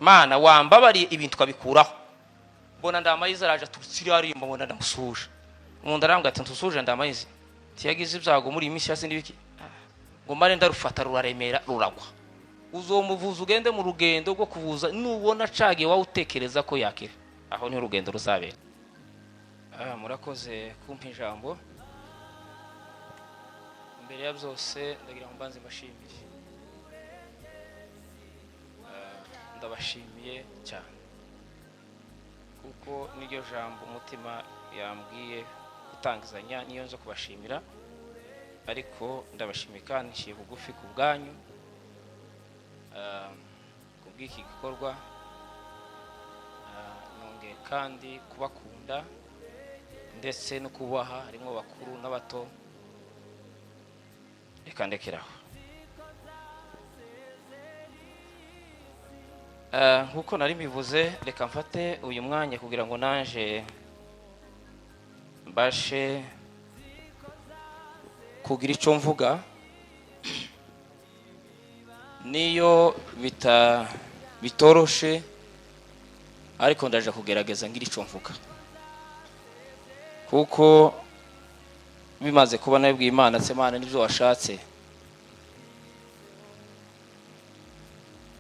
Mana, wambabariye ibintu tukabikuraho. Mbona Ndamayizi araje aturutse iriya arimba, mbona ndamusuhuje. Umuntu arambwira ati: "Ntusuhuje Ndamayizi?" Tiyagize ibyago muri iyi minsi yase n'ibiki, ngo mare ndarufata ruraremera ruragwa. Uzomuvuza, ugende mu rugendo rwo kuvuza, nubona acagiye wowe utekereza ko yakira, aho niho urugendo ruzabera. Murakoze kumpa ijambo. Mbere ya byose ndagira ngo mbanze mbashimire. Ndabashimiye cyane kuko niryo jambo umutima yambwiye gutangizanya, niyo nzo kubashimira. Ariko ndabashimiye kandi nciye bugufi ku bwanyu, ku bw'iki gikorwa. Nongeye kandi kubakunda ndetse no kubaha, harimo abakuru n'abato. Reka ndekeraho. Nkuko nari mbivuze, reka mfate uyu mwanya kugira ngo naje mbashe kugira icyo mvuga, niyo bitoroshe, ariko ndaje kugerageza ngira icyo mvuga, kuko bimaze kuba nabibwiye Imana se: "Imana, nibyo washatse."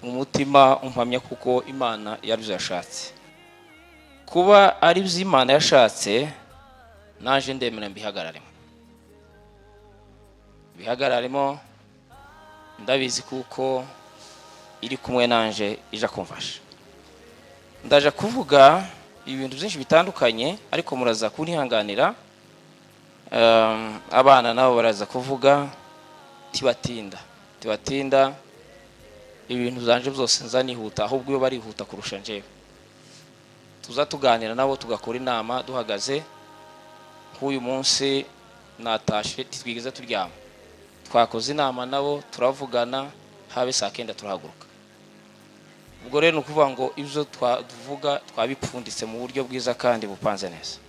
Umutima umpamya kuko Imana yaribyo yashatse. Kuba ari byo Imana yashatse, naje ndemera mbihagararemo, bihagararemo. Ndabizi kuko iri kumwe nanje, ija kumfasha. Ndaje kuvuga ibintu byinshi bitandukanye, ariko muraza kuntihanganira. Abana nabo baraza kuvuga, tibatinda tibatinda. Ibintu byanje byose nza nihuta, ahubwo iyo barihuta kurusha njyewe. Tuza tuganira nabo, tugakora inama duhagaze. Nk'uyu munsi natashe titwigeze turyama, twakoze inama nabo, turavugana, habe saa 9 turahaguruka. Ubwo rero ni ukuvuga ngo ibyo tuvuga twabipfunditse mu buryo bwiza kandi bupanze neza.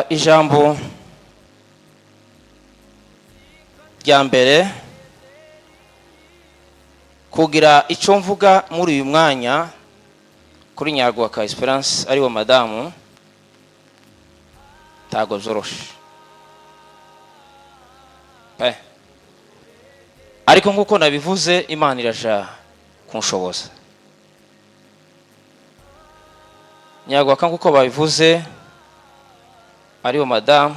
Ijambo rya mbere, kugira icyo mvuga muri uyu mwanya kuri Nyarwaka Esperance, ariwe madamu, ntago byoroshe pe, ariko nk'uko nabivuze, Imana iraja kunshoboza. Nyarwaka, nk'uko babivuze, ariwe madamu,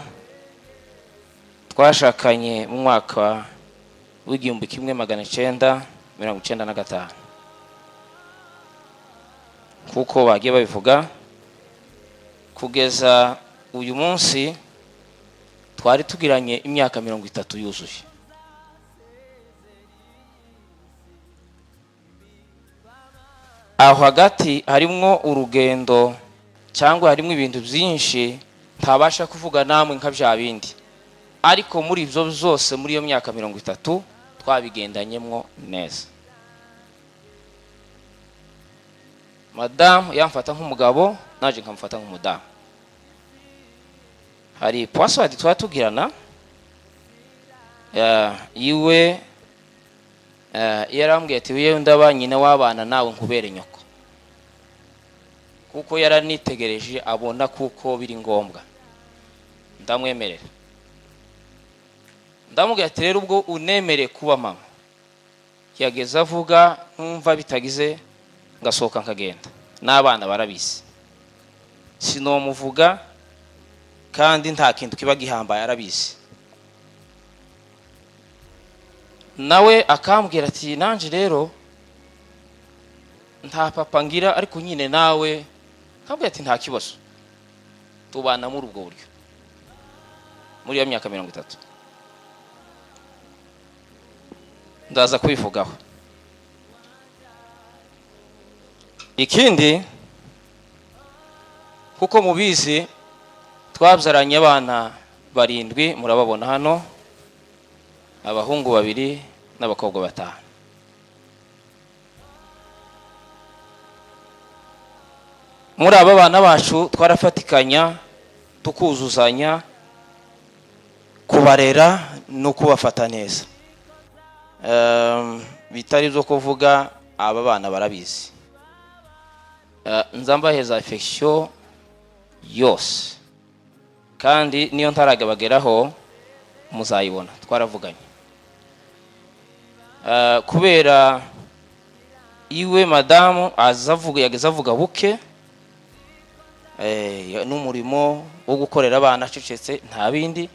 twashakanye mu mwaka w'1995, kuko bagiye babivuga. Kugeza uyu munsi twari tugiranye imyaka 30 yuzuye. Aho hagati harimwo urugendo cyangwa harimo ibintu byinshi ntabasha kuvuga namwe nka bya bindi, ariko muri ibyo byose, muri iyo myaka 30, twabigendanyemwo neza. Madamu yamfata nk'umugabo, naje nkamufata nk'umudamu. Hari password twaba tugirana iwe, yarambwiye ati: "Wiyewe ndaba nyina w'abana, nawe nkubere nyoko," kuko yaranitegereje abona kuko biri ngombwa. Ndamwemerera, ndamubwira ati: "Rero ubwo unemere kuba mama." Yageze avuga nkumva bitagize, ngasohoka nkagenda, n'abana barabizi, sinomuvuga kandi nta kintu kiba gihambaye, arabizi. Nawe akambwira ati: "Nanje rero nta papa ngira, ariko nyine nawe." Akambwira ati: "Nta kibazo." Tubana muri ubwo buryo muri iyo myaka 30. Ndaza kubivugaho. Ikindi, kuko mubizi, twabyaranye abana barindwi, murababona hano, abahungu babiri n'abakobwa batanu. Muri aba bana bacu twarafatikanya, tukuzuzanya kubarera no kubafata neza. Bitari byo kuvuga, aba bana barabizi. Nza mbaheza affection yose, kandi niyo ntaragabageraho muzayibona, twaravuganye. Kubera iwe madamu azavuga, yageze avuga buke, n'umurimo wo gukorera abana acecetse, nta bindi.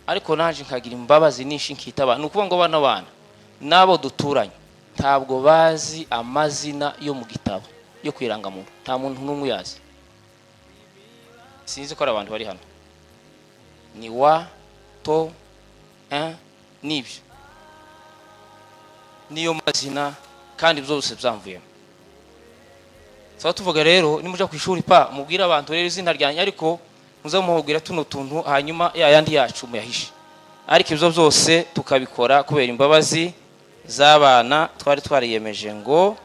Ariko naje nkagira imbabazi nyinshi, nkita abana. Ni ukuvuga ngo bano bana n'abo duturanye ntabwo bazi amazina yo mu gitabo yo kwirangamuntu, nta muntu n'umwe uyazi. Sinzi ko ari abantu bari hano ni wa to un n'ibyo niyo mazina, kandi byose byamvuyemo. Tuba tuvuga rero, nimuja ku ishuri pa mubwire abantu rero izina ryanjye, ariko muze mubwira tuno tuntu, hanyuma ya yandi yacu muyahishe. Ariko ibyo byose tukabikora kubera imbabazi z'abana. Twari twariyemeje ngo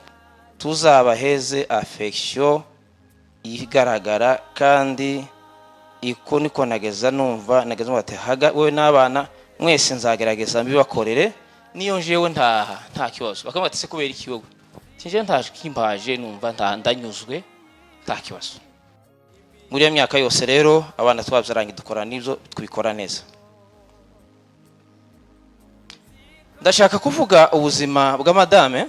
tuzabaheze affection igaragara, kandi iko niko nageza numva nageza bati haga wowe n'abana mwese nzagerageza mbibakorere. Niyo njewe ntaha nta kibazo, bakavuga ati: "Se kubera iki wowe?" Tinje ntaje kimbaje, numva nta ndanyuzwe, nta kibazo. Muri iyo myaka yose rero abana twabyaranye dukora n'ibyo tubikora neza. Ndashaka kuvuga ubuzima bwa madame,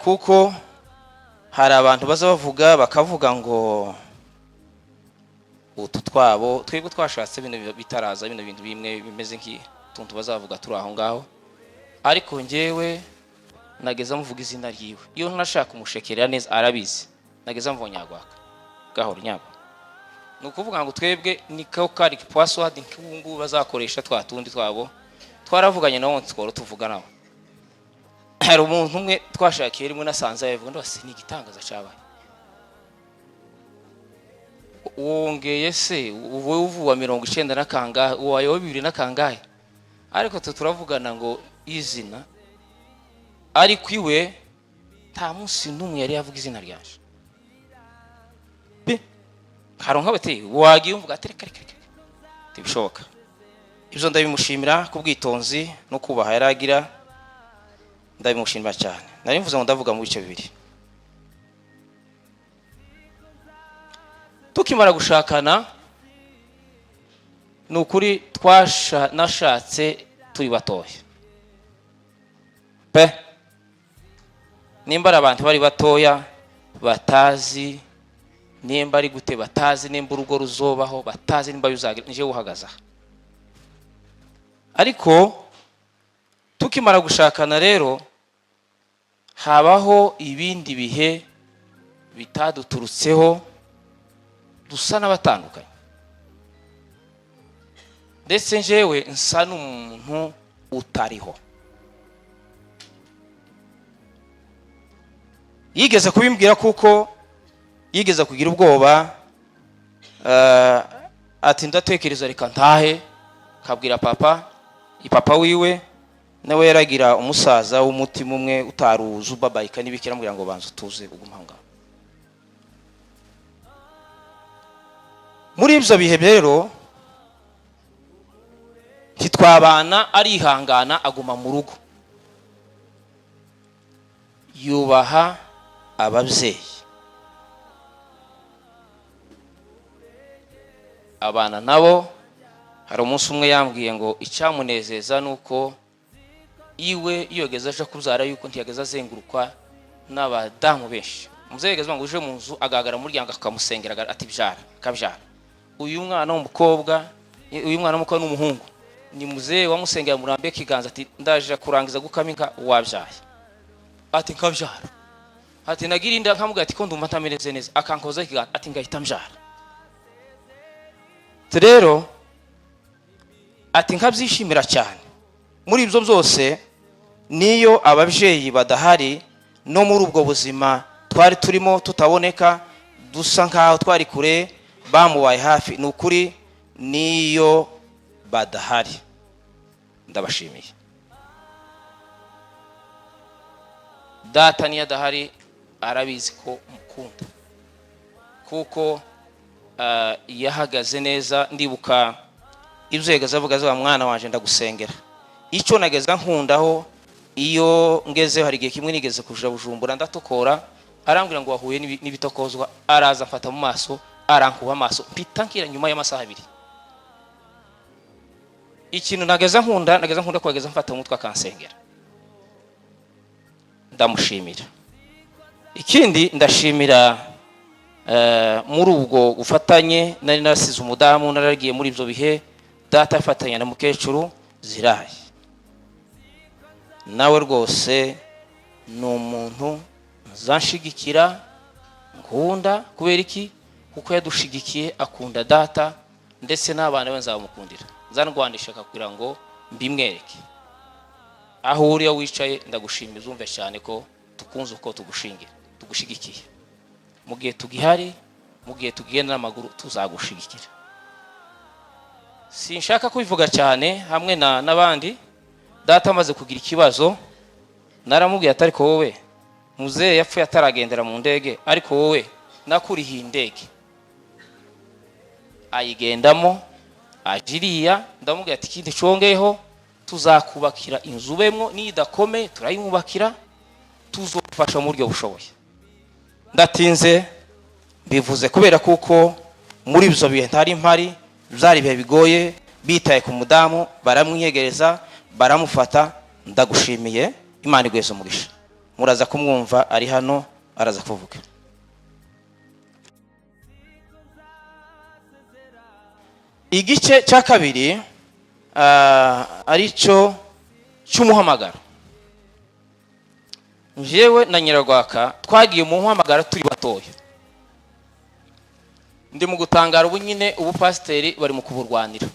kuko hari abantu baza bavuga, bakavuga ngo utu twabo twebwe twashatse bino bitaraza, bino bintu bimwe bimeze nk'utuntu bazavuga turi aho ngaho. Ariko njyewe nageza muvuga izina ryiwe, iyo ntashaka umushekerera neza arabizi, nageza mvuga Nyagwaka gahoro nyagwa. Ni ukuvuga ngo twebwe niko kari password nk'ubu ngubu bazakoresha twa tundi twabo. Twaravuganye nabo, tworo tuvuga nabo. Hari umuntu umwe twashakiye rimwe nasanze yabivuga, ndabase ni igitangaza cyabaye. Wongeye se wowe uvuwa 90 na kangahe, wayowe bibiri na kangahe? Ariko twe turavugana ngo izina, ariko iwe nta munsi n'umwe yari yavuga izina ryanje pe. Karonka bati wagiye umvuga ati reka reka reka, ntibishoboka. Ibyo ndabimushimira ku bwitonzi no kubaha yaragira, ndabimushimira cyane. Nari mvuze ngo ndavuga mu bice bibiri. Tukimara gushakana, ni ukuri twasha nashatse turi batoya pe. Nimba ari abantu bari batoya batazi nimba ari gute, batazi nimba urugo ruzobaho, batazi nimba bizagira, nije uhagaze aha. Ariko tukimara gushakana rero habaho ibindi bihe bitaduturutseho, dusa n'abatandukanye, ndetse njyewe nsa n'umuntu utariho. Yigeze kubimbwira, kuko yigeze kugira ubwoba, ati ndatekereza reka ntahe. Kabwira papa, papa wiwe nawe yaragira umusaza w'umutima umwe utaruzi ubabayika n'ibiki, aramubwira ngo banza utuze ugume aho ngaho. Muri ibyo bihe rero ntitwabana, arihangana aguma mu rugo, yubaha ababyeyi, abana nabo. Hari umunsi umwe yambwiye ngo icyamunezeza ni uko iwe iyo yageze aje kubyara, yuko ntiyageze azengurukwa n'abadamu benshi. Umubyeyi yageze ngo uje mu nzu agaragara mu muryango akamusengera ati byara, akabyara. Uyu mwana w'umukobwa, uyu mwana w'umukobwa n'umuhungu ni muzehe wamusengera murambe kiganza, ati ndaje kurangiza gukama inka wabyaye, ati nkabyara, ati nagira inda nkamubwira ati ko ndumva ntameze neza, akankoza ikiganza ati ngahita mbyara. Rero ati nkabyishimira cyane. Muri ibyo byose niyo ababyeyi badahari, no muri ubwo buzima twari turimo tutaboneka, dusa nkaho twari kure, bamubaye hafi. Ni ukuri niyo badahari ndabashimiye. Data niyo adahari arabizi ko mukunda, kuko yahagaze neza. Ndibuka ibyo yageze avuga, avuga mwana wanje ndagusengera. Icyo nageza nkundaho Iyo ngezeho, hari igihe kimwe nigeze kuja Bujumbura, ndatokora, arambwira ngo wahuye n'ibitokozwa, araza amfata mu maso, arankuba amaso, mpita nkira nyuma y'amasaha 2. Ikintu nageza nkunda kuhageza mfata mu mutwe akansengera, ndamushimira. Ikindi ndashimira, muri ubwo bufatanye nari narasize umudamu, naragiye muri ibyo bihe, data afatanya na mukecuru Ziraye, nawe rwose ni umuntu nzanshigikira, nkunda. Kubera iki? Kuko yadushigikiye, akunda data ndetse n'abana be. Nzamukundira, nzarwanisha kugira ngo mbimwereke. Aho uri, iyo wicaye, ndagushimiza, uzumve cyane ko tukunze uko tugushingira, tugushigikiye mu gihe tugihari, mu gihe tugenda n'amaguru tuzagushigikira. Sinshaka kubivuga cyane hamwe na n'abandi. Data amaze kugira ikibazo, naramubwiye ati: "Ariko wowe, muzehe yapfuye ataragendera mu ndege, ariko wowe nakurihiye indege ayigendamo ajiriya." Ndamubwira ati: "Ikindi congeyeho, tuzakubakira inzu ubemwo, niyidakomeye turayimwubakira, tuzofasha mu buryo bushoboye." Ndatinze mbivuze kubera kuko muri ibyo bihe ntari mpari, byari ibihe bigoye, bitaye ku mudamu, baramwiyegereza, baramufata. Ndagushimiye, Imana iguheze umugisha. Muraza kumwumva, ari hano, araza kuvuga. Igice cya kabiri, aricyo cy'umuhamagaro. Njyewe na Nyirarwaka twagiye mu muhamagaro turi batoya. Ndi mu gutangara ubu nyine, ubu pasiteri bari mu kuburwanira.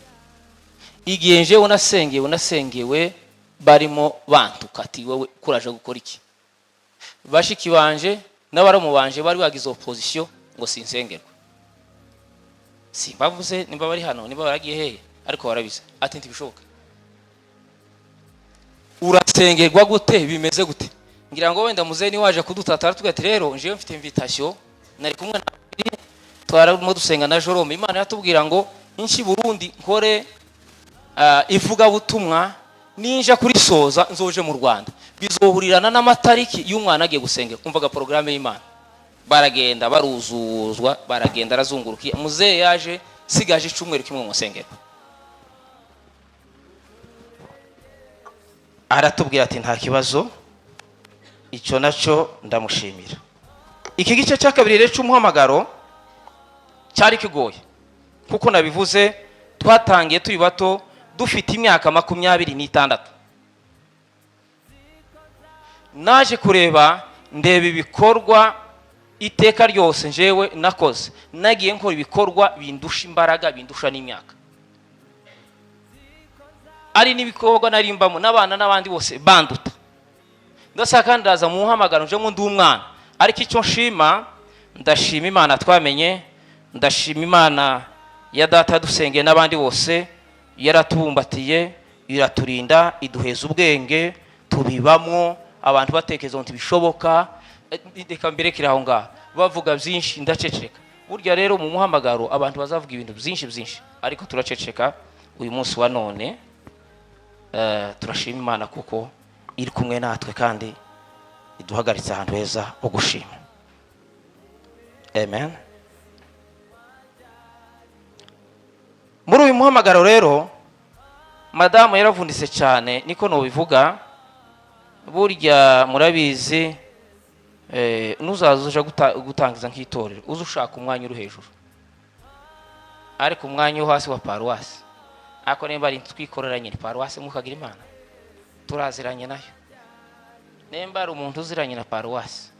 Igihe njyewe nasengewe barimo bantuka ati: "Wowe kuraje gukora iki?" Bashiki banje n'abaramu banje bari bagize opposition ngo sinsengerwe. Simbavuze nimba bari hano, nimba baragiye hehe, ariko barabizi. Ati: "Ntibishoboka, urasengerwa gute? Bimeze gute?" Ngira ngo wenda muzehe ni waje kudutatara, tuvuga ati: "Rero njyewe mfite invitation, nari kumwe na twarimo dusenga na Jerome, Imana yatubwira ngo inshi Burundi nkore ivugabutumwa, ninja kurisoza nzoje mu Rwanda, bizohurirana n'amatariki y'umwana agiye gusenga." Umvaga porogaramu y'Imana. Baragenda baruzuzwa, baragenda arazunguruka. Muzehe yaje sigaje icumweru kimwe mu nsengero, aratubwira ati: "Nta kibazo." Icyo nacyo ndamushimira. Iki gice cya kabiri rero cy'umuhamagaro cyari kigoye, kuko nabivuze, twatangiye turi bato, dufite imyaka 26. Naje kureba, ndeba ibikorwa iteka ryose njyewe nakoze, nagiye nkora ibikorwa bindusha imbaraga, bindusha n'imyaka, ari n'ibikorwa narimbamo n'abana n'abandi bose banduta. Ndasaka kandi ndaza mu muhamagaro nje ngo ndi umwana. Ariko icyo nshima, ndashima Imana twamenye, ndashima Imana ya data yadusengeye n'abandi bose, yaratubumbatiye, iraturinda, iduheza ubwenge, tubibamwo. Abantu batekereza ngo ntibishoboka. Reka mbirekere aho ngaho, bavuga byinshi ndaceceka. Burya rero mu muhamagaro abantu bazavuga ibintu byinshi byinshi, ariko turaceceka. Uyu munsi wa none, turashima Imana kuko iri kumwe natwe kandi iduhagaritse ahantu heza ho gushima. Amen. Muri uyu muhamagaro rero, madamu yaravunitse cyane, niko nubivuga. Burya murabizi, nuzaza uja gutangiza nk'itorero, uze ushaka umwanya uri hejuru, ariko umwanya wo hasi wa paruwasi, ariko nimba ari twikorera nyine paruwasi, mukagira Imana turaziranye nayo. Nimba ari umuntu uziranye na paruwasi,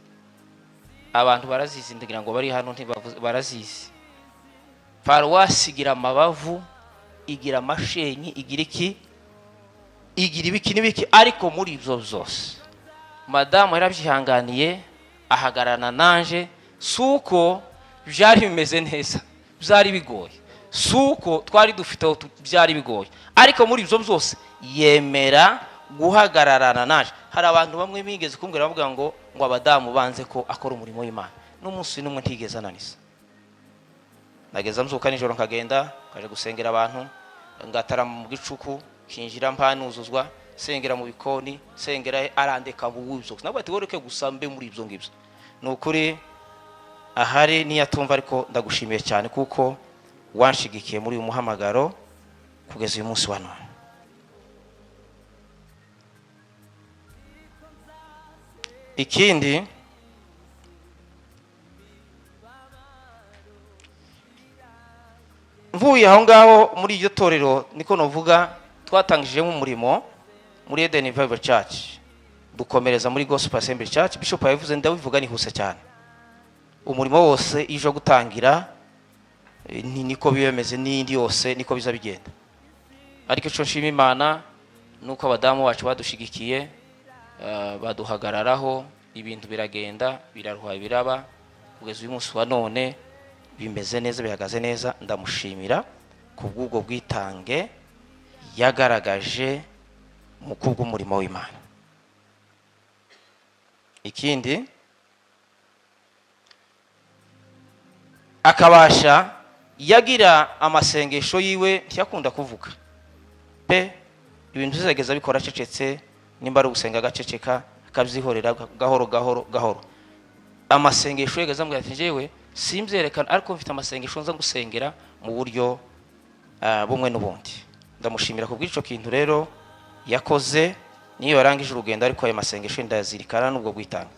abantu barazizi, ndagira ngo bari hano ntibavuze barazizi. Paruwasi igira amabavu, igira amashenyi, igira iki, igira ibiki n'ibiki. Ariko muri ibyo byose madamu yarabyihanganiye, ahagararana nanje. Si uko byari bimeze neza, byari bigoye, si uko twari dufite aho byari bigoye, ariko muri ibyo byose yemera guhagararana naje. Hari abantu bamwe bigeze kumbwira, bavuga ngo abadamu banze ko akora umurimo w'Imana. N'umunsi n'umwe ntigeze ananiza. Nageza mzuka nijoro, nkagenda nkaje gusengera abantu, ngatarama mu gicuku, kinjira mpanuzuzwa. sengera mu bikoni, sengera he, arandeka mu ibyo. Nabwo ati woreke gusa mbe muri ibyo ngibyo. Ni ukuri ahari niyatumva, ariko ndagushimiye cyane kuko wanshigikiye muri uyu muhamagaro kugeza uyu munsi wa none. Ikindi, mvuye aho ngaho muri iryo torero, niko navuga, twatangijemo umurimo muri Eden Revival Church, dukomereza muri Gospel Assembly Church. Bishop yabivuze, ndabivuga nihuse cyane. Umurimo wose iyo uje gutangira, niko biba bimeze, n'indi yose niko biza bigenda. Ariko icyo nshima Imana ni uko abadamu bacu badushigikiye, baduhagararaho, ibintu biragenda biraruha biraba, kugeza uyu munsi wa none bimeze neza, bihagaze neza. Ndamushimira ku bw'ubwo bwitange yagaragaje mu kubw'umurimo w'Imana. Ikindi, akabasha yagira amasengesho yiwe, ntiyakunda kuvuga pe, ibintu bizageza bikora acecetse, nimba ari ugusenga agaceceka, akabyihorera gahoro gahoro gahoro. Amasengesho yageze ambwira ati njyewe simbyerekana, ariko mfite amasengesho nza gusengera mu buryo bumwe n'ubundi. Ndamushimira ku bw'icyo kintu rero yakoze, niyo yarangije urugendo, ariko ayo masengesho ndayazirikana n'ubwo bwitanga.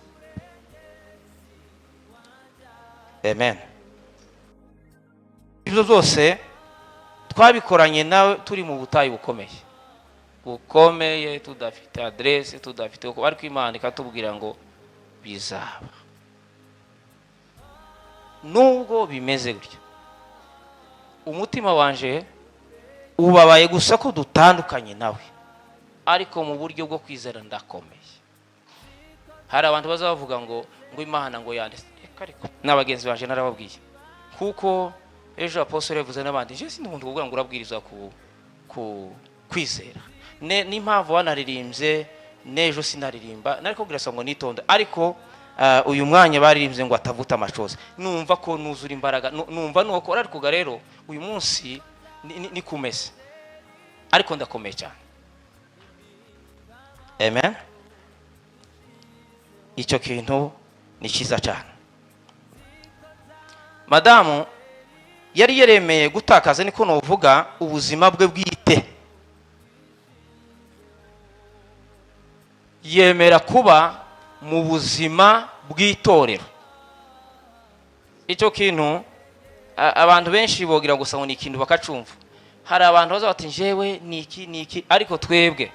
Amen. Ibyo byose twabikoranye nawe turi mu butayu bukomeye bukomeye, tudafite adresse, tudafite uko, ariko Imana ikatubwira ngo bizaba nubwo bimeze gutya. Umutima wanje ubabaye gusa ko dutandukanye nawe, ariko mu buryo bwo kwizera ndakomeye. Hari abantu bazavuga ngo Imana ngo yanditse, reka ariko n'abagenzi banje narababwiye, kuko ejo apostle yavuze n'abandi, je sindi umuntu kuvuga ngo urabwiriza ku kwizera. N'impamvu banaririmbye n'ejo sinaririmba, nariko kubwira ngo nitonde, ariko uyu mwanya baririmbye ngo atavuta amacozi, numva ko nuzura imbaraga, numva nuko. Ariko rero uyu munsi ni kumeze, ariko ndakomeye cyane. Amen. Icyo kintu ni cyiza cyane. Madamu yari yaremeye gutakaza, niko novuga, ubuzima bwe bwite, yemera kuba mu buzima bw'itorero. Icyo kintu abantu benshi bogira gusa ngo ni ikintu bakacumva. Hari abantu baza bati njyewe ni iki ni iki, ariko twebwe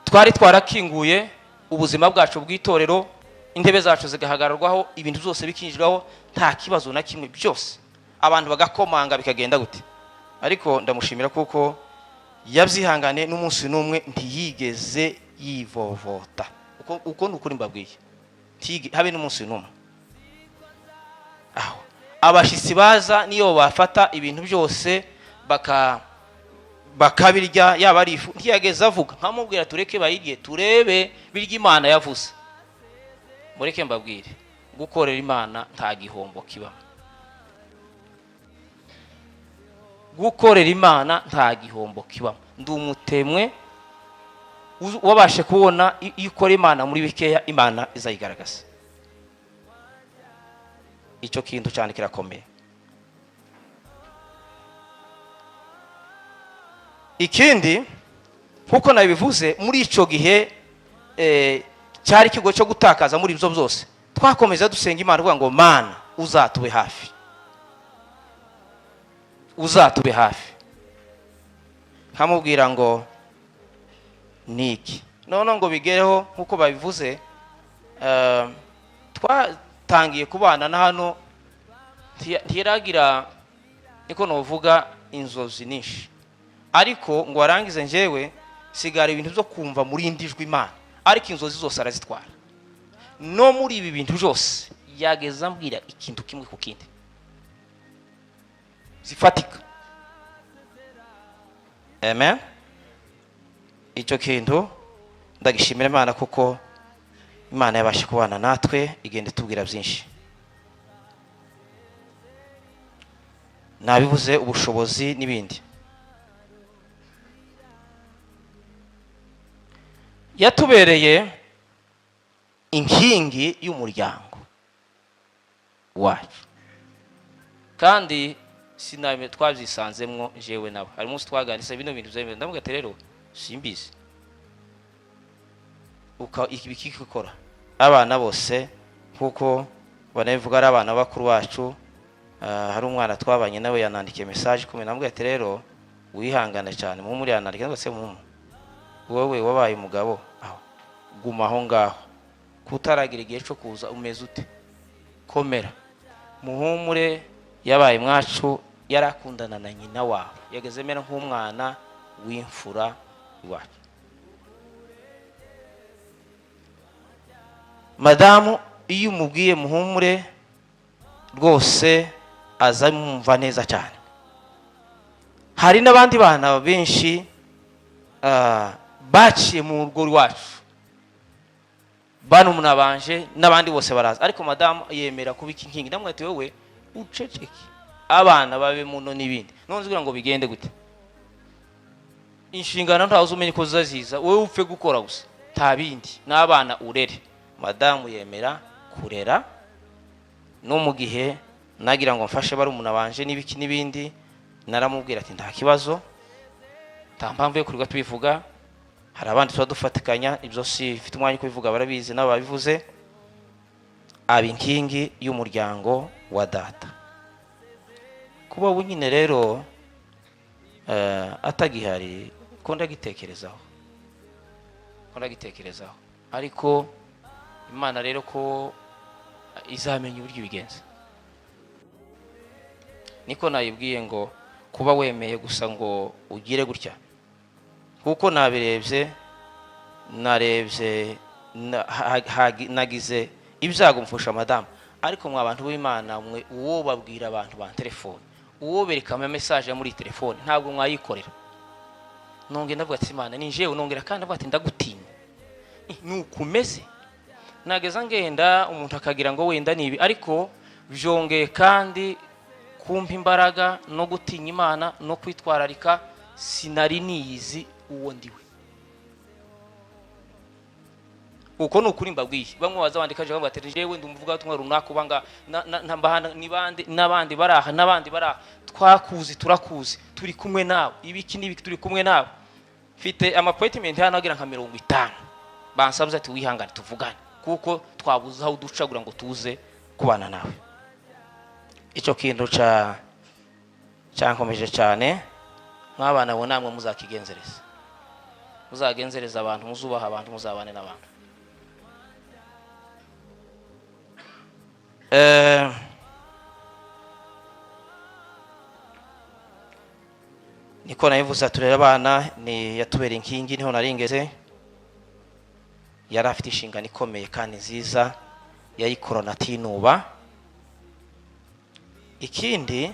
twari twarakinguye ubuzima bwacu bw'itorero, intebe zacu zigahagararwaho, ibintu byose bikinjiraho, nta kibazo na kimwe, byose abantu bagakomanga bikagenda gute. Ariko ndamushimira kuko yabyihangane n'umunsi n'umwe ntiyigeze yivovota. Uko ni ukuri mbabwiye, habe n'umunsi n'umwe. Aho abashyitsi baza niyo bafata ibintu byose bakabirya, yaba ari ifu, ntiyageze avuga. Nkamubwira tureke bayirye turebe birya Imana yavuze. Mureke mbabwire, gukorera Imana nta gihombo kibamo. Gukorera Imana nta gihombo kibamo. Ndi umutemwe wabashe kubona iyo ukora Imana muri bikeya, Imana izayigaragaza. Icyo kintu cyane kirakomeye. Ikindi nkuko nabivuze, muri icyo gihe cyari ikigo cyo gutakaza muri ibyo byose, twakomeza dusenga Imana uvuga ngo Mana uzatube hafi, uzatube hafi. Nkamubwira ngo niki none ngo bigereho. Nkuko babivuze, twatangiye kubana na hano, ntiragira niko novuga inzozi nyinshi, ariko ngo arangize njyewe sigara ibintu byo kumva muri indi jwi Imana, ariko inzozi zose arazitwara. No muri ibi bintu byose yageza ambwira ikintu kimwe ku kindi zifatika. Amen. Icyo kintu ndagishimira Imana kuko Imana yabashe kubana natwe, igenda itubwira byinshi. Nabibuze ubushobozi n'ibindi. Yatubereye inkingi y'umuryango wacu, kandi siname twabyisanzemwo jewe nawe. Hari umunsi twaganise bino bintu byemewe, ndavuga ati: "Rero simbizi uka iki bikikora." Abana bose, nkuko banabivuga, ari abana bakuru bacu. Hari umwana twabanye nawe yanandikiye message ikomeye. Namubwira ati: "Rero wihangane cyane." Mumu yanandika ngo: "Se mumu, wowe wabaye umugabo, aho guma aho ngaho, kutaragira igihe cyo kuza, umeze ute? Komera." Muhumure yabaye mwacu, yarakundana na nyina wabo, yageze mera nk'umwana w'imfura iwacu. Madamu iyo umubwiye muhumure rwose aza yumva neza cyane. Hari n'abandi bana benshi baciye mu rugo rwacu, barumuna banje n'abandi bose baraza, ariko madamu yemera kubika inkingi. Ndamubwira ati: "Wowe uceceke, abana babe muno n'ibindi." None ugira ngo bigende gute? Inshingano ntawe uzi, umenye ko ziza, wowe upfe gukora gusa, nta bindi, n'abana urere. Madamu yemera kurera, no mu gihe nagira ngo mfashe barumuna banje n'ibiki n'ibindi, naramubwira ati: "Nta kibazo, nta mpamvu yo kurirwa tubivuga." Hari abandi tuba dufatikanya, ibyo si mfite umwanya wo kubivuga, barabizi nabo babivuze. Aba inkingi y'umuryango wa data. Kuba ubu nyine rero atagihari, ko ndagitekerezaho, ariko Imana rero ko izamenya uburyo ibigenza. Niko nayibwiye ngo kuba wemeye gusa ngo ugire gutya, kuko nabirebye, narebye nagize ibyago mfusha madamu. Ariko mwa bantu b'Imana mwe, uwo babwira abantu ba telefone, uwo bereka ama message muri telefone, ntabwo mwayikorera. Nongera ndavuga ati: "Imana ni jewe." Nongera kandi ndavuga ati: "Ndagutinya." Nuko umeze, nageza ngenda umuntu akagira ngo wenda ni ibi, ariko byongeye kandi kumpa imbaraga no gutinya Imana no kwitwararika. Sinari niyizi uwo ndiwe. Uko ni ukuri mbabwiye. Bamwe baza bandika bavuga ati: "Jewe ndi umuvugabutumwa runaka uba nga na ni bande n'abandi bari aha n'abandi bari aha, twakuzi, turakuzi, turi kumwe nawe, ibiki n'ibiki, turi kumwe nawe." Mfite ama appointment hano agera nka 50, bansabye ati: "Wihangane tuvugane, kuko twabuze aho ducagura ngo tuze kubana nawe." Icyo kintu ca cyankomeje cyane. Mwabana bo namwe muzakigenzereza, muzagenzereza abantu, muzubaha abantu, muzabane n'abantu. Niko nabivuze, turera abana, ni yatubereye inkingi. Niho naringeze. Yari afite inshingano ikomeye kandi nziza, yayikorana atinuba. Ikindi,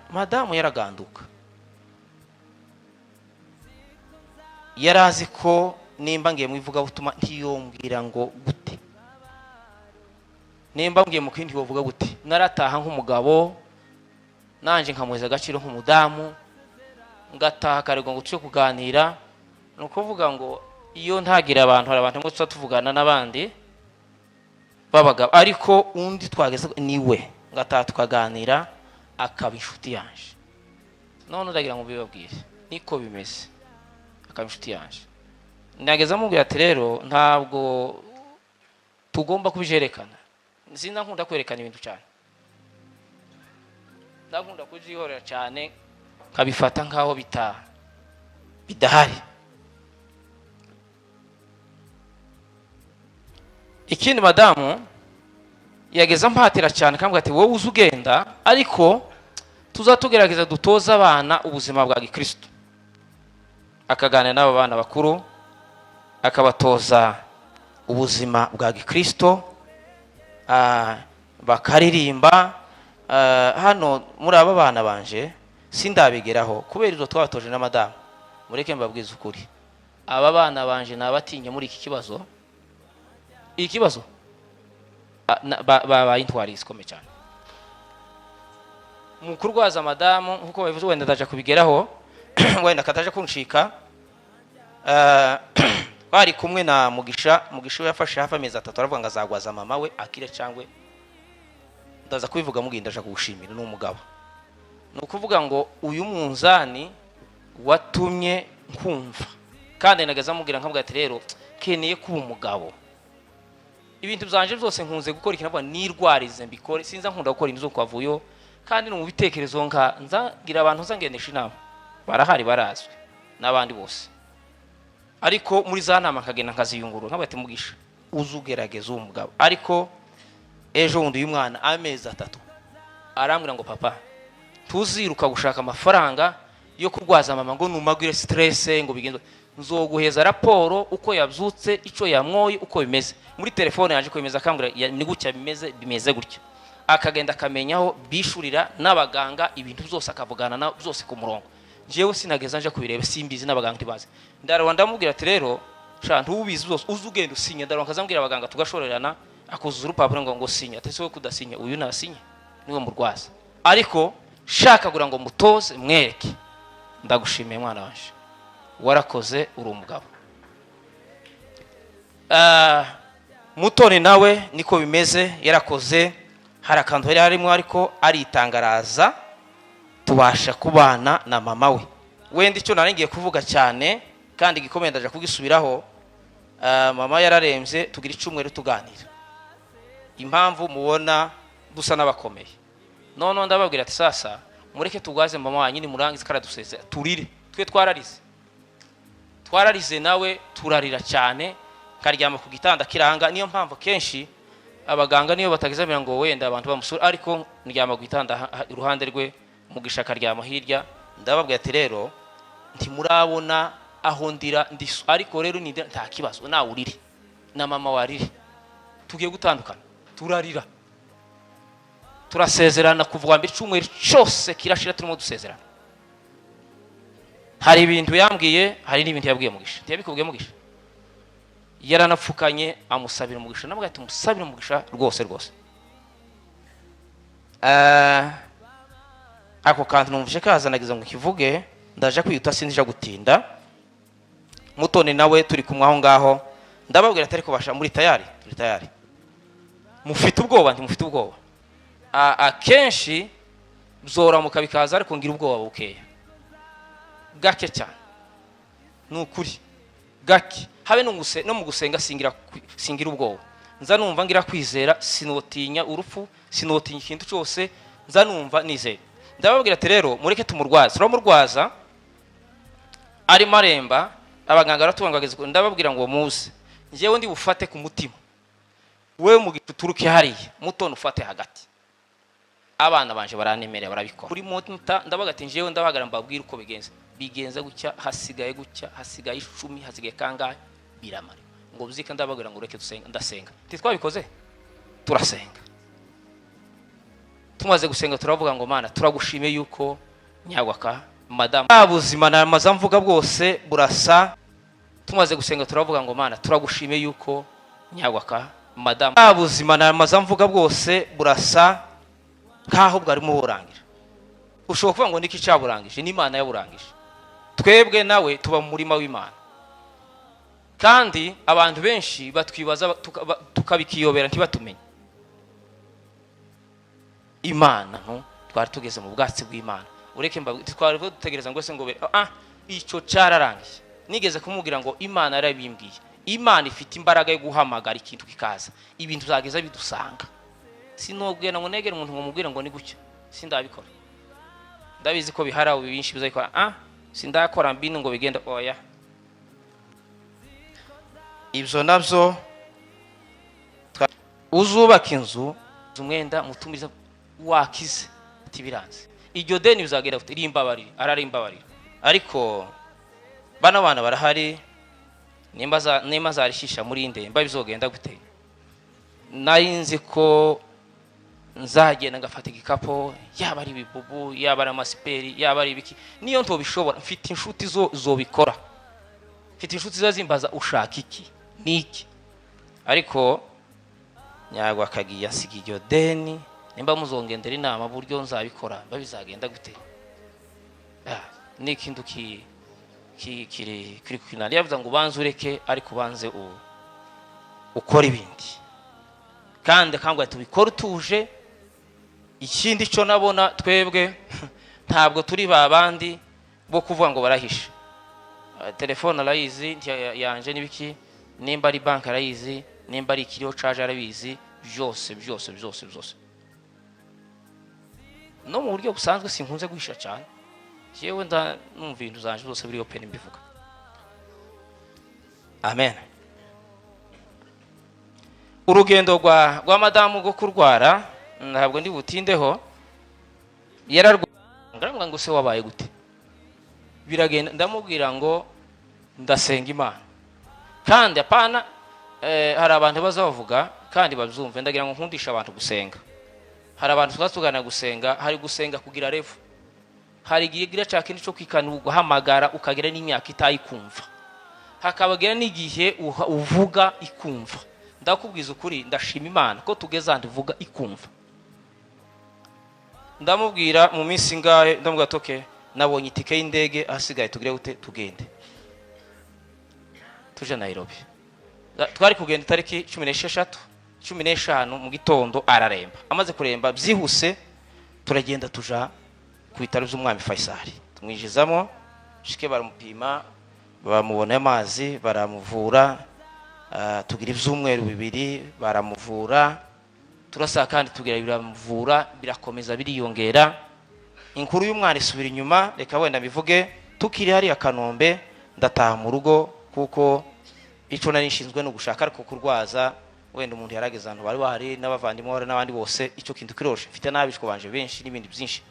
madamu yaraganduka. Yari azi ko nimba ngiye mu ivugabutumwa ntiyombwira ngo gute, nimba ngiye mu kindi ntiyovuga gute. Narataha nk'umugabo, nanje nkamuheza agaciro nk'umudamu, ngataha akarego ngo tuje kuganira. Ni ukuvuga ngo iyo ntagira abantu, hari abantu tuba tuvugana n'abandi b'abagabo, ariko undi twageze niwe ngataha tukaganira, akaba inshuti yanje. None ndagira ngo mbibabwire, niko bimeze, akaba inshuti yanje. Nageze amubwira ati: "Rero ntabwo tugomba kubijerekana." Sinakunda kwerekana ibintu cyane, ndakunda kubyihorera cyane, nkabifata nk'aho bidahari. Ikindi, madamu yageze ampatira cyane, akambwira ati: "Wowe uzi ugenda, ariko tuzatugerageza dutoze abana ubuzima bwa gikristo." Akaganira n'aba bana bakuru, akabatoza ubuzima bwa gikristo, bakaririmba. Hano muri aba bana banje sindabigeraho kubera ibyo twabatoje na madamu. Mureke mbabwize ukuri, aba bana banje nabatinya muri iki kibazo. Iki kibazo babaye intwari zikomeye cyane mu kurwaza madamu, nkuko babivuze. Wenda ndaja kubigeraho, wenda kataje kunshika. Twari kumwe na Mugisha. Mugisha we yafashe hafi amezi 3, aravuga ngo azagwaza mama we akire, cyangwa ndaza kubivuga mugenda ndaje kugushimira. Ni umugabo, ni ukuvuga ngo uyu munzani watumye nkumva, kandi nagaza amubwira nkamubwira ati: "Rero keneye kuba umugabo, ibintu byanje byose nkunze gukora ikintu navuga nirwarize mbikore, sinza nkunda gukora ibintu zo kwavuyo." Kandi no mu bitekerezo nka nza ngira abantu nza ngendesha inama, barahari, barazwi n'abandi bose, ariko muri za nama nkagenda nkaziyungurura, nkavuga ati: "Mugisha, uze ugerageza uwo mugabo." Ariko ejo bundi uyu mwana amezi 3 arambwira ngo: "Papa, tuziruka gushaka amafaranga yo kurwaza mama ngo numagwire stress ngo bigenze, nzoguheza raporo uko yabyutse, ico yamwoye, uko bimeze muri telefone yaje, ko bimeze." Akambwira ni gutya bimeze, bimeze gutya, akagenda akamenyaho bishurira n'abaganga, ibintu byose akavugana na byose ku murongo. Njyewe sinageza nje kubireba, simbizi, n'abaganga ntibazi. Ndareba, ndamubwira ati: "Rero sha, ntubizi byose, uze ugenda usinya." Ndareba nkazambwira abaganga tugashorerana, akuzuza urupapuro ngo sinya. Ati: "Se kudasinya, uyu nasinye niwe murwaza." Ariko shaka kugira ngo mutoze, mwereke. Ndagushimiye mwana wanje, warakoze, uri umugabo. Mutoni nawe niko bimeze, yarakoze, hari akantu yari harimo, ariko aritangaraza, tubasha kubana na mama we. Wenda icyo nari ngiye kuvuga cyane kandi gikomeye ndaje kugisubiraho. Mama yararembye, tugira icyumweru tuganira impamvu mubona dusa n'abakomeye. Noneho ndababwira ati: "Sasa mureke tugwaze mama wanyu, nimurangize karadusezera turire." Twe twararize, twararize nawe turarira cyane, nkaryama ku gitanda kiranga. Niyo mpamvu kenshi abaganga niyo batagizamira ngo wenda abantu bamusura, ariko ndyama ku gitanda iruhande rwe, Mugisha akaryama hirya. Ndababwira ati: "Rero ntimurabona aho ndira ndiso, ariko rero nindira nta kibazo, nawe urire na mama warire, tugiye gutandukana." Turarira, turasezerana. Kuva wa mbere icyumweru cyose kirashira turimo dusezerana. Hari ibintu yambwiye, hari n'ibintu yabwiye Mugisha. Ntiyabikubwiye Mugisha? Yaranapfukanye amusabira umugisha, nabwo ati: "Musabire umugisha rwose rwose." Ako kantu numvise kazanagiza ngo kivuge, ndaje kwihuta, sinzija gutinda. Mutoni nawe turi kumwe aho ngaho, ndababwira ati: "Ariko basha, muri tayari?" "Turi tayari." "Mufite ubwoba?" "Ntimufite ubwoba." Akenshi byoramuka bikaza, ariko ngira ubwoba bukeya, gake cyane, ni ukuri gake. Habe no mu gusenga singira ubwoba. Nza numva ngira kwizera, sinotinya urupfu, sinotinya ikintu cyose, nza numva nizeye. Ndababwira ati: "Rero mureke tumurwaze." Turamurwaza, arimo aremba, abaganga baratubwira ngo ageze ndababwira ngo: "Muze, njyewe ndi bufate ku mutima, wewe mu uturuke hariya, Mutoni ufate hagati." Abana banje baranemerera, barabikora kuri monitor. Ndabaga ati: "Njyewe ndabahagarara mbabwire uko bigenze, bigenze gutya, hasigaye gutya, hasigaye 10, hasigaye kangahe." Biramara ngo buzike. Ndababwira ngo: "Ureke dusenga." Ndasenga, ntitwabikoze, turasenga. Tumaze gusenga turavuga ngo: "Mana, turagushimiye yuko nyagwaka madamu bwa buzima namaze mvuga bwose burasa." Tumaze gusenga turavuga ngo: "Mana, turagushimiye yuko nyagwaka madamu bwa buzima namaze mvuga bwose burasa nkaho bwarimo burangira." Ushobora kuvuga ngo niki cyaburangije? N'Imana yaburangije. Twebwe nawe tuba mu murima w'Imana, kandi abantu benshi batwibaza tukabikiyobera, ntibatumenye Imana. Ntu twari tugeze mu bwatsi bw'Imana. Ureke twari dutegereza ngo se ngo icyo cyararangiye. Nigeze kumubwira ngo Imana yarabimbwiye, Imana ifite imbaraga yo guhamagara ikintu kikaza, ibintu byageza bidusanga. Sinobwira ngo negere umuntu ngo mubwire ngo ni gutya, sindabikora. Ndabizi ko biharawe byinshi bizabikora. Sindakora mbino ngo bigende, oya. Ibyo nabyo uzubaka inzu, umwenda mutumiza wakize, ati: "Biranze, iryo deni bizagera gute?" Rimbabarire, ararimbabarira. Ariko bano bana barahari, nimba zarishisha muri nde, mba bizogenda gute? Nari nzi ko nzagenda ngafata igikapu, yaba ari ibibubu, yaba ari amasiperi, yaba ari ibiki. Niyo ntobishobora, mfite inshuti zo zobikora, mfite inshuti ziba zimbaza: "Ushaka iki niki?" Ariko nyagwa akagiye asiga iryo deni. Nimba muzongendera inama buryo nzabikora, mba bizagenda gute? Ni ikintu ki kiri kiri kwinani. Yavuze ngo ubanze ureke, ariko ubanze ukore ibindi, kandi akambwira tubikore utuje. Ikindi cyo nabona, twebwe ntabwo turi ba bandi bo kuvuga ngo barahisha. Telefone arayizi yanje n'ibiki, nimba ari banki arayizi, nimba ari ikiriho caje arabizi, byose byose byose byose. No mu buryo busanzwe sinkunze guhisha cyane. Jewe nda numva ibintu zanje zose biri open, mbivuga. Amen. Urugendo rwa madamu rwo kurwara ntabwo ndi butindeho. Yararwara, ndaramubwira ngo: "Se wabaye gute?" Biragenda, ndamubwira ngo ndasenga Imana. Kandi apana, hari abantu baza bavuga kandi babyumve. Ndagira ngo nkundishe abantu gusenga. Hari abantu tuba tugana gusenga, hari gusenga kugira revu, hari igihe gira cya kindi cyo kwikana, ugahamagara ukagira n'imyaka itayikumva, hakabagira n'igihe uvuga ikumva. Ndakubwiza ukuri, ndashima Imana ko tugeze ahantu uvuga ikumva. Ndamubwira mu minsi ingahe, ndamubwira ati: "Okay, nabonye itike y'indege, ahasigaye tugire gute? Tugende tuje Nairobi." Twari kugenda itariki 16, 15 mu gitondo araremba. Amaze kuremba byihuse, turagenda tuja ku bitaro by'umwami Faisal, tumwinjizamo shike, baramupima, bamubona amazi, baramuvura. Tugira ibyumweru 2 baramuvura, turasaba kandi tugira biramuvura, birakomeza biriyongera. Inkuru y'umwana isubira inyuma, reka wenda mbivuge. Tukiri hariya Kanombe, ndataha mu rugo kuko icyo nari nshinzwe ni ugushaka, ariko kurwaza wenda umuntu yarageze ahantu bari bahari n'abavandimwe bari n'abandi bose, icyo kintu kiroshe, mfite n'abishwa banje benshi n'ibindi byinshi.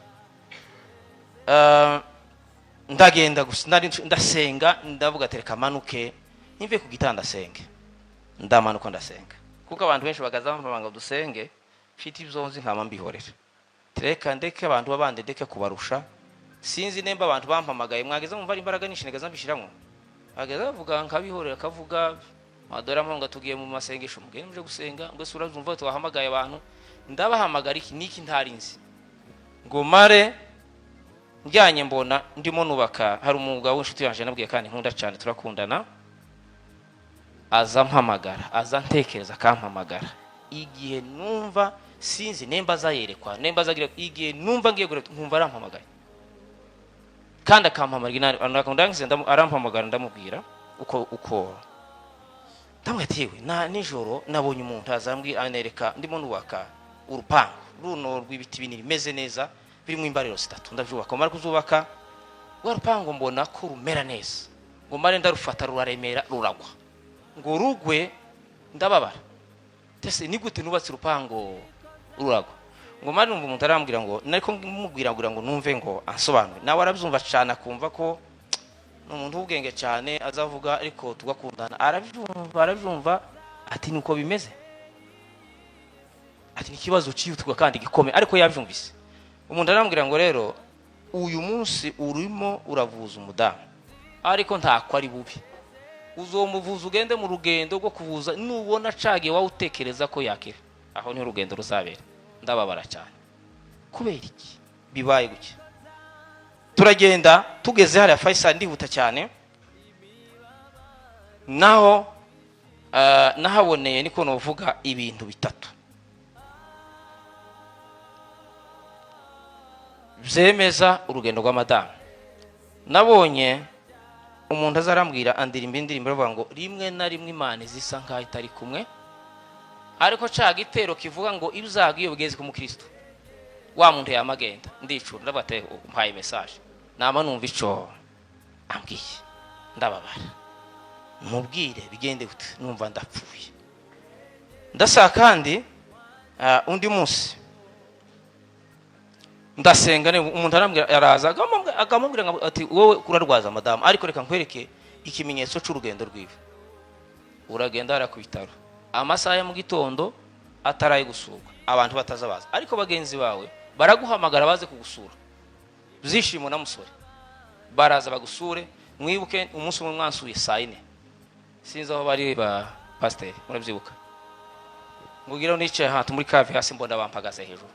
Ndagenda gusa ndasenga, ndavuga ati: "Reka manuke nimve ku gitanda asenge." Ndamanuka ndasenga, kuko abantu benshi bagaza bampamagara ngo dusenge, mfite ibyo nzi nkama mbihorera. Reka ndeke abantu babandi, ndeke kubarusha. Sinzi nimba abantu bampamagaye mwageze mumva ari imbaraga nyinshi nagaza mbishiramo, bageze bavuga nkabihorera, akavuga madora ngo tugiye mu masengesho, mugende muje gusenga, ngo se urabyumva, tubahamagaye abantu. Ndabahamagara iki niki ntarinzi ngo mare njyanye, mbona ndimo nubaka. Hari umugabo w'inshuti yanjye nabwiye kandi nkunda cyane, turakundana, aza mpamagara, aza ntekereza akampamagara igihe numva, sinzi nimba azayerekwa, nimba azagira, igihe numva ngiye gure nkumva arampamagaye kandi akampamagara inani, arampamagara, ndamubwira uko ndamubwira ati: "Yewe, na nijoro nabonye umuntu azambwira, anereka ndimo nubaka urupangu runo rw'ibiti binini bimeze neza, birimo imbariro zitatu. Ndabyubaka, mara kuzubaka rwa rupangu, mbona ko rumera neza, ngo mare ndarufata ruraremera, ruragwa, ngo rugwe ndababara. Ese ni gute nubatse urupangu ruragwa?" Ngo mare numva umuntu arambwira ngo, nariko mubwira ngo numve ngo ansobanure, nawe arabyumva cyane, akumva ko ni umuntu w'ubwenge cyane, azavuga ariko tugakundana. Arabyumva, arabyumva, ati: "Nuko bimeze." Ati: "Ni ikibazo cyihutirwa kandi gikomeye." Ariko yabyumvise. Umuntu arambwira ngo: "Rero uyu munsi urimo uravuza umudamu, ariko ntako ari bubi, uzomuvuza ugende mu rugendo rwo kuvuza, nubona acagiye wowe utekereza ko yakira, aho niho urugendo ruzabera." Ndababara cyane, kubera iki bibaye gutya? Turagenda, tugeze hariya Faisal, ndihuta cyane, naho nahaboneye, niko novuga, ibintu bitatu byemeza urugendo rwa madamu. Nabonye umuntu azarambwira, andirimba indirimbo aravuga ngo rimwe na rimwe Imana zisa nkaho itari kumwe, ariko ca gitero kivuga ngo ibyago iyo bigeze ku mukristo, wa muntu yamagenda. Ndicura, ndavuga ati: "Mpaye message." Nama numva ico ambwiye, ndababara, mubwire bigende gute? Numva ndapfuye. Ndasaba kandi undi munsi ndasenga, umuntu arambwira, araza akamubwira ngo ati: "Wowe urarwaza madamu, ariko reka nkwereke ikimenyetso c'urugendo rwiwe. Uragenda hariya ku bitaro amasaha ya mu gitondo ataraye gusurwa, abantu bataza baza, ariko bagenzi bawe baraguhamagara baze kugusura. Byishimo na musore baraza bagusure." Mwibuke umunsi umwe mwansuye saa 4, sinzi aho bari ba pasiteri, murabyibuka? Ngugira nicaye ahantu muri cave hasi, mbona bampagaze hejuru.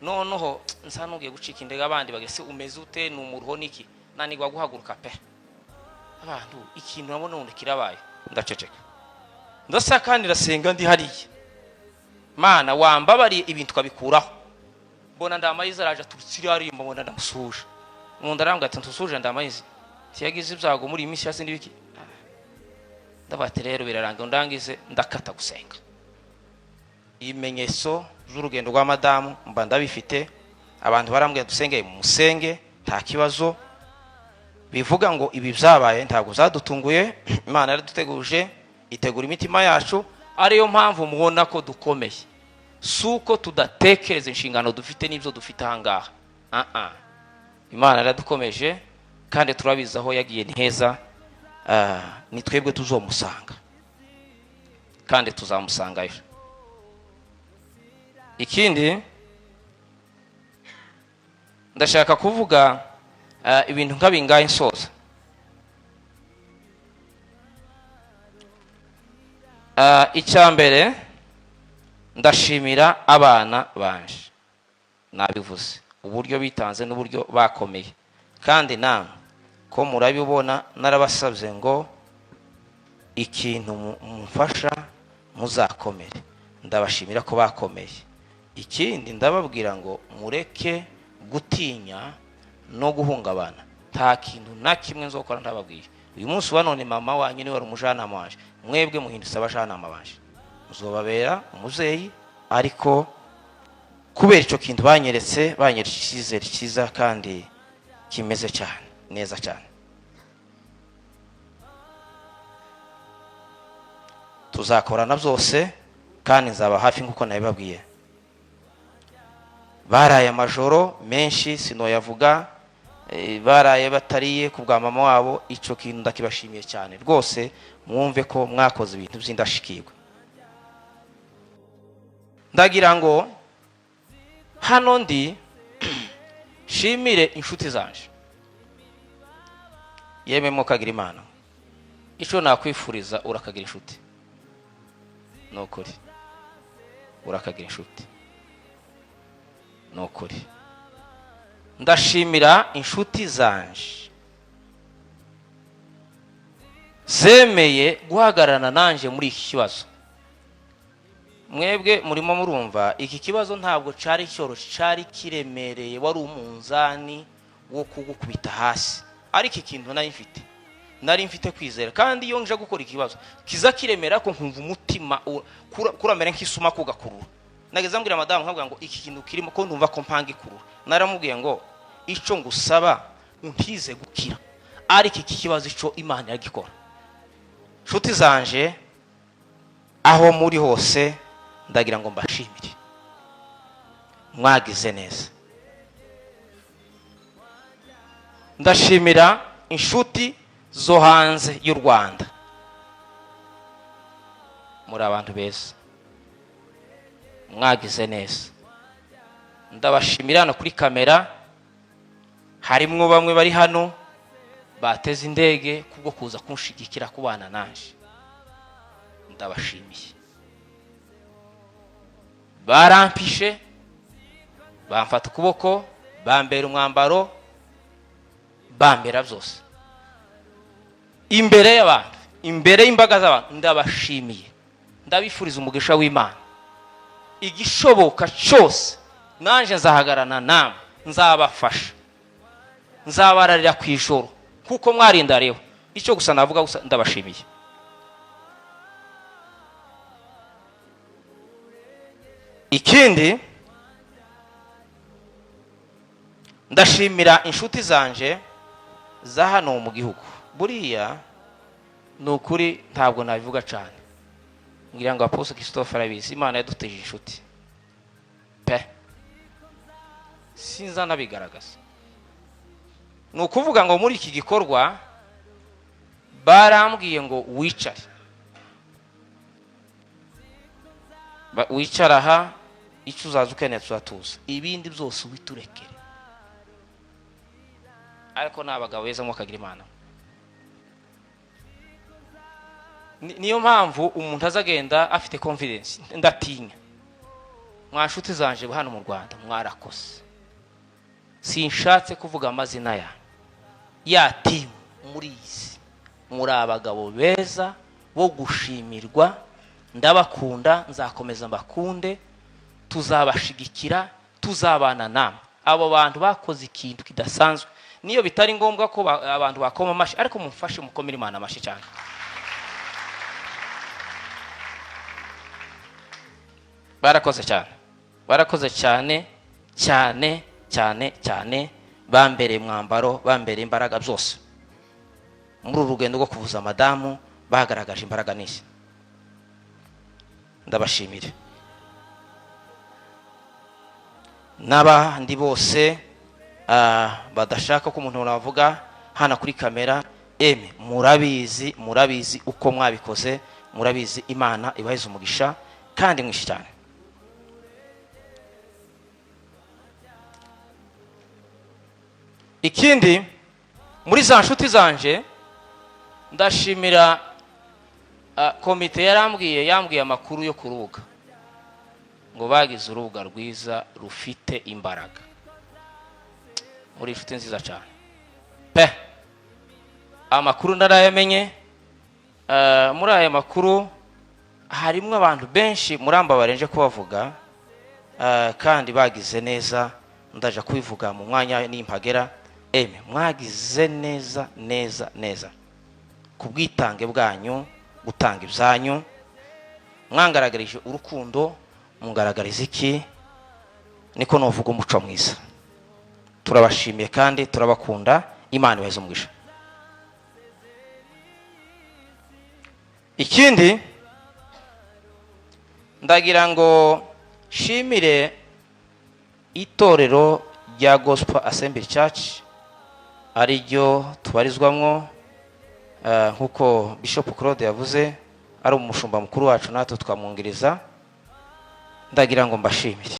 Noneho nsa n'ugiye gucika intege, abandi bagese: "Umeze ute? Ni umuruho niki?" Nanigwa guhaguruka pe. Abantu, ikintu nabona none kirabaye, ndaceceka, ndasa kandi ndasenga, ndi hariya: "Mana, wambabariye ibintu tukabikuraho." Mbona Ndamayizi araje, aturutse iriya aririmba, mbona ndamusuhuje. Umuntu arambwira ati: "Ntusuhuje Ndamayizi, ntiyagize ibyago muri iyi minsi yasi n'ibiki." Ndavuga ati: "Rero birarangiye." Ndangize ndakata gusenga. Ibimenyetso z'urugendo rwa madamu mba ndabifite. Abantu barambwira: "Dusenge, musenge, nta kibazo." Bivuga ngo ibi byabaye ntabwo byadutunguye. Imana yaraduteguje, itegura imitima yacu, ariyo mpamvu mubona ko dukomeye. Si uko tudatekereza inshingano dufite n'ibyo dufite ahangaha. Ah ah, Imana yaradukomeje kandi turabizi aho yagiye ni heza. Ah, ni twebwe tuzomusanga kandi tuzamusangayo. Ikindi ndashaka kuvuga, ibintu nka bingahe nsoza. Icya mbere, ndashimira abana banje, nabivuze, uburyo bitanze n'uburyo bakomeye. Kandi namwe ko murabibona, narabasabye ngo ikintu mumfasha muzakomere. Ndabashimira ko bakomeye. Ikindi, ndababwira ngo mureke gutinya no guhungabana. Nta kintu na kimwe nzokora ntababwiye. Uyu munsi wa none mama wanyu niwe wari umujyanama wanje, mwebwe muhindutse abajyanama banje, muzobabera umubyeyi. Ariko kubera icyo kintu banyeretse, banyeretse icyizere cyiza kandi kimeze cyane neza cyane, tuzakorana byose kandi nzaba hafi nk'uko nabibabwiye. Baraye amajoro menshi sinoyavuga, baraye batariye ku bwa mama wabo. Icyo kintu ndakibashimiye cyane rwose, mwumve ko mwakoze ibintu by'indashikirwa. Ndagira ngo hano ndi shimire inshuti zanje. Yemwe mukagira Imana, icyo nakwifuriza, urakagira inshuti, ni ukuri urakagira inshuti, ni ukuri. Ndashimira inshuti zanje zemeye guhagararana nanje muri iki kibazo. Mwebwe murimo murumva, iki kibazo ntabwo cyari cyoroshye, cyari kiremereye, wari umunzani wo kugukubita hasi. Ariko ikintu nari mfite kwizera. Kandi iyo nje gukora ikibazo kiza kiremera ko nkumva umutima kuramera nk'isuma kugakurura, nageze mbwira madamu, nkabwira ngo iki kintu kirimo ko ndumva ko mpanga ikurura. Naramubwiye ngo: "Ico ngusaba, untize gukira, ariko iki kibazo ico Imana iragikora." Nshuti zanje, aho muri hose, ndagira ngo mbashimire, mwagize neza. Ndashimira inshuti zo hanze y'u Rwanda, muri abantu beza, mwagize neza. Ndabashimira hano kuri kamera, harimwo bamwe bari hano bateze indege kubwo kuza kunshigikira, kubana nanje, ndabashimiye. Barampishe, bamfata ukuboko, bambera umwambaro, bambera byose imbere y'abantu, imbere y'imbaga z'abantu. Ndabashimiye, ndabifuriza umugisha w'Imana. Igishoboka cyose nanjye nzahagararana namwe, nzabafasha, nzabararira ku ijoro kuko mwarindariwe. Icyo gusa navuga gusa, ndabashimiye. Ikindi, ndashimira inshuti zanje za hano mu gihugu. Buriya ni ukuri ntabwo nabivuga cyane, ngira ngo Apostle Christophe arabizi. Imana yaduteje inshuti pe, sinza nabigaragaza. Ni ukuvuga ngo muri iki gikorwa barambwiye ngo wicare, wicara aha, icyo uzaza ukeneye tuzatuza, ibindi byose ubiturekere. Ariko ni abagabo beza, mukagira Imana. Niyo mpamvu umuntu azagenda afite confidence. Ndatinya mwa nshuti zanje hano mu Rwanda, mwarakoze. Sinshatse kuvuga amazina ya team, murizi. Muri abagabo beza bo gushimirwa, ndabakunda, nzakomeza mbakunde, tuzabashigikira, tuzabana namwe. Abo bantu bakoze ikintu kidasanzwe. Niyo bitari ngombwa ko abantu bakoma amashyi, ariko mumfashe mukomere Imana amashyi cyane. Barakoze cyane, barakoze cyane cyane cyane cyane, bambereye umwambaro, bambereye imbaraga byose muri uru rugendo rwo kuvuza madamu. Bagaragaje imbaraga n'isi, ndabashimire. N'abandi bose badashaka ko umuntu navuga hano kuri kamera, eme murabizi, murabizi uko mwabikoze, murabizi. Imana ibaheze umugisha kandi mwinshi cyane. Ikindi, muri za nshuti zanje, ndashimira komite yarambwiye, yambwiye amakuru yo ku rubuga ngo bagize urubuga rwiza rufite imbaraga. Muri inshuti nziza cyane pe, amakuru narayamenye. Muri aya makuru harimo abantu benshi muramba barenje kubavuga, kandi bagize neza. Ndaja kubivuga mu mwanya nimpagera. Eme mwagize neza neza neza ku bwitange bwanyu, gutanga ibyanyu, mwangaragarije urukundo, mungaragariza iki niko novuga, umuco mwiza. Turabashimiye kandi turabakunda, Imana ibaheze umugisha. Ikindi, ndagira ngo shimire itorero rya Gospel Assembly Church, ari ryo tubarizwamwo, nk'uko Bishop Claude yavuze, ari umushumba mukuru wacu, natwe twamwungiriza. Ndagira ngo mbashimire.